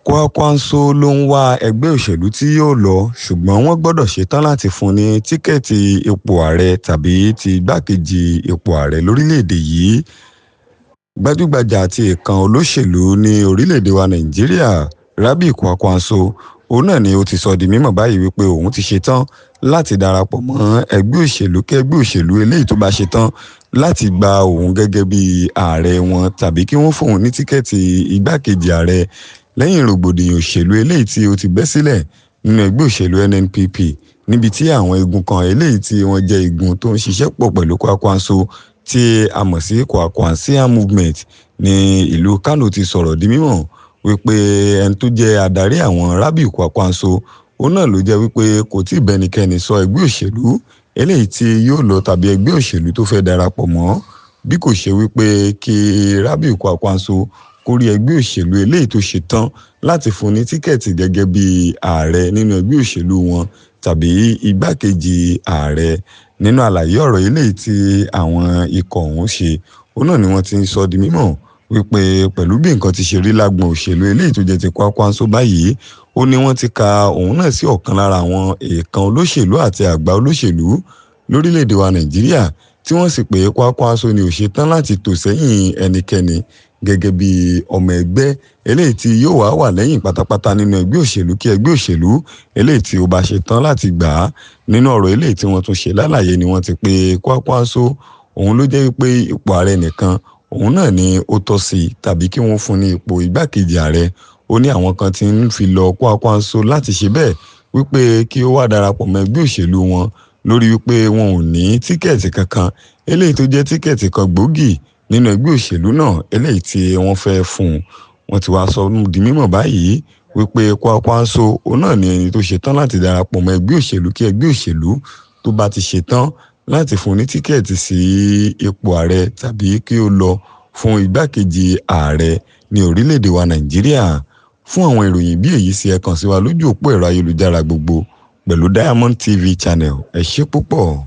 Kwankwanso ló ń wá ẹgbẹ́ òṣèlú tí yóò lọ, ṣùgbọ́n wọ́n gbọ́dọ̀ ṣetán láti fún un ní tíkẹ́ẹ̀tì ipò ààrẹ tàbí ti igbákejì ipò ààrẹ lórílẹ̀‐èdè yìí. Gbajúgbajà àti ìkan olóṣèlú ní orílẹ̀‐èdè wa Nàìjíríà, Rabiu Kwankwanso, òun náà ni ó ti sọ di mímọ̀ báyìí wípé òun ti ṣetán láti darapọ̀ mọ́ ẹgbẹ́ òṣèlú kẹ́gbẹ́ òṣèlú eléyìí tó bá ṣetán láti gba òun gẹ́gẹ́ bí ààrẹ wọn tàbí kí wọ́n fóun ní tíkẹ́ẹ̀tì igbákejì ààrẹ lẹ́yìn rògbòdìyàn òṣèlú eléyìí tí ó ti bẹ́ sílẹ̀ nínú ẹgbẹ́ òṣèlú NNPP, níbi tí àwọn igun kan eléyìí tí wọ́n jẹ́ igun tó ń ṣiṣẹ́ pọ̀ pẹ̀lú Kwankwanso tí a mọ̀ sí Kwankwansia Movement ní ìlú Kano ti sọ̀rọ̀ di mímọ̀ wípé ẹni tó jẹ́ adarí àwọn, Rabiu Kwankwanso, òun náà ló jẹ́ wípé kò tí ì bẹ́nikẹ́ni sọ ẹgbẹ́ òṣèlú eléyìí tí yóò lọ tàbí ẹgbẹ́ òṣèlú tó fẹ́ darapọ̀ mọ́, bí kò ṣe wípé kí Rabiu Kwankwanso kó rí ẹgbẹ́ òṣèlú eléyìí tó ṣetán láti fún ní tíkẹ́ẹ̀tì gẹ́gẹ́ bí ààrẹ nínú ẹgbẹ́ òṣèlú wọn tàbí igbákejì ààrẹ. Nínú àlàyé ọ̀rọ̀ eléyìí tí àwọn ikọ̀ ọ̀hún ṣe, òun náà ni wọ́n ti ń sọ di mímọ̀ wípé pẹ̀lú bí nǹkan ti ṣe rí lágbọn òṣèlú eléyìí tó jẹ́ ti Kwankwanso báyìí, ó ní wọ́n ti ka òun náà sí ọ̀kan lára àwọn èèkàn olóṣèlú àti àgbà olóṣèlú lórílẹ̀‐èdè wa Nàìjíríà, tí wọ́n sì pé Kwankwanso ni ò ṣetán láti tò sẹ́yìn ẹnikẹ́ni gẹ́gẹ́ bí ọmọ ẹgbẹ́ eléyìí tí yóò wá wà lẹ́yìn pátápátá nínú ẹgbẹ́ òṣèlú kí ẹgbẹ́ òṣèlú eléyìí tí ó bá ṣetán láti gbà á. Nínú ọ̀rọ̀ eléyìí tí wọ́n tún ṣe lálàyé ni wọ́n ti pé Kwankwanso òun ló jẹ́ wípé ipò ààrẹ nìkan òun náà ni ó tọ́ sí tàbí kí wọ́n fún ní ipò igbákejì ààrẹ. Ó ní àwọn kan ti ń fi lọ Kwankwanso láti ṣe bẹ́ẹ̀ wípé kí ó wá darapọ̀ mọ́ ẹgbẹ́ òṣèlú wọn lórí wípé wọn ò ní tíkẹ́ẹ̀tì kankan eléyìí tó jẹ́ tíkẹ́ẹ̀tì kan gbòógì nínú ẹgbẹ́ òṣèlú náà eléyìí tí wọ́n fẹ́ fún un. Wọ́n ti wá sọ di mímọ̀ báyìí wípé Kwankwanso òun náà ni ẹni tó ṣetán láti darapọ̀ mọ́ ẹgbẹ́ òṣèlú kí ẹgbẹ́ òṣèlú tó bá ti ṣetán láti fún ní tíkẹ́ẹ̀tì sí ipò ààrẹ tàbí kí ó lọ fún igbákejì ààrẹ ní orílẹ̀-èdè wa Nàìjíríà. Fún àwọn ìròyìn bí èyí sí, ẹ kàn sí wa lójú òpó ẹ̀rọ ayélujára gbogbo pẹ̀lú Diamond TV Channel. Ẹ ṣé púpọ̀.